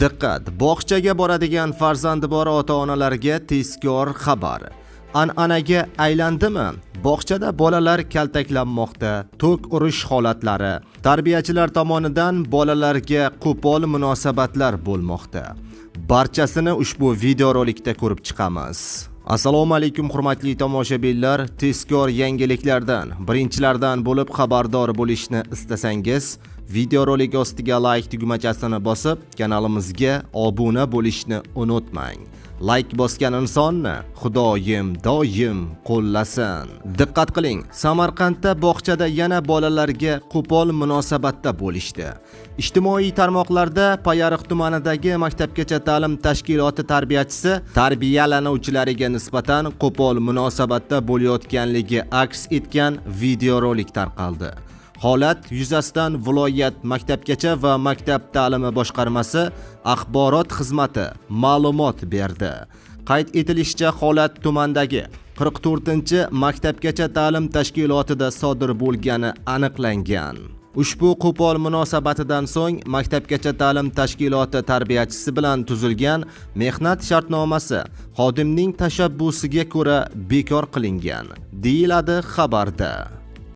Diqqat! Bog'chaga boradigan farzandi bor ota-onalarga tezkor xabar. An'anaga aylandimi? Bog'chada bolalar kaltaklanmoqda, tok urish holatlari, tarbiyachilar tomonidan bolalarga qo'pol munosabatlar bo'lmoqda. Barchasini ushbu videorolikda ko'rib chiqamiz. Assalomu alaykum, hurmatli tomoshabinlar. Tezkor yangiliklardan birinchilardan bo'lib xabardor bo'lishni istasangiz, videorolik ostiga like tugmachasini bosib, kanalimizga obuna bo'lishni unutmang. Like bosgan insonni Xudoyim doim qo'llasin. Diqqat qiling, Samarqandda bog'chada yana bolalarga qo'pol munosabatda bo'lishdi. Ijtimoiy tarmoqlarda Payariq tumanidagi maktabgacha ta'lim tashkiloti tarbiyachisi tarbiyalanuvchilariga nisbatan qo'pol munosabatda bo'layotganligi aks etgan videorolik tarqaldi. Holat yuzasidan viloyat maktabgacha va maktab ta'limi boshqarmasi axborot xizmati ma'lumot berdi. Qayd etilishicha, holat tumandagi 44-maktabgacha ta'lim tashkilotida sodir bo'lgani aniqlangan. Ushbu qo'pol munosabatidan so'ng maktabgacha ta'lim tashkiloti tarbiyachisi bilan tuzilgan mehnat shartnomasi xodimning tashabbusiga ko'ra bekor qilingan, deyiladi xabarda.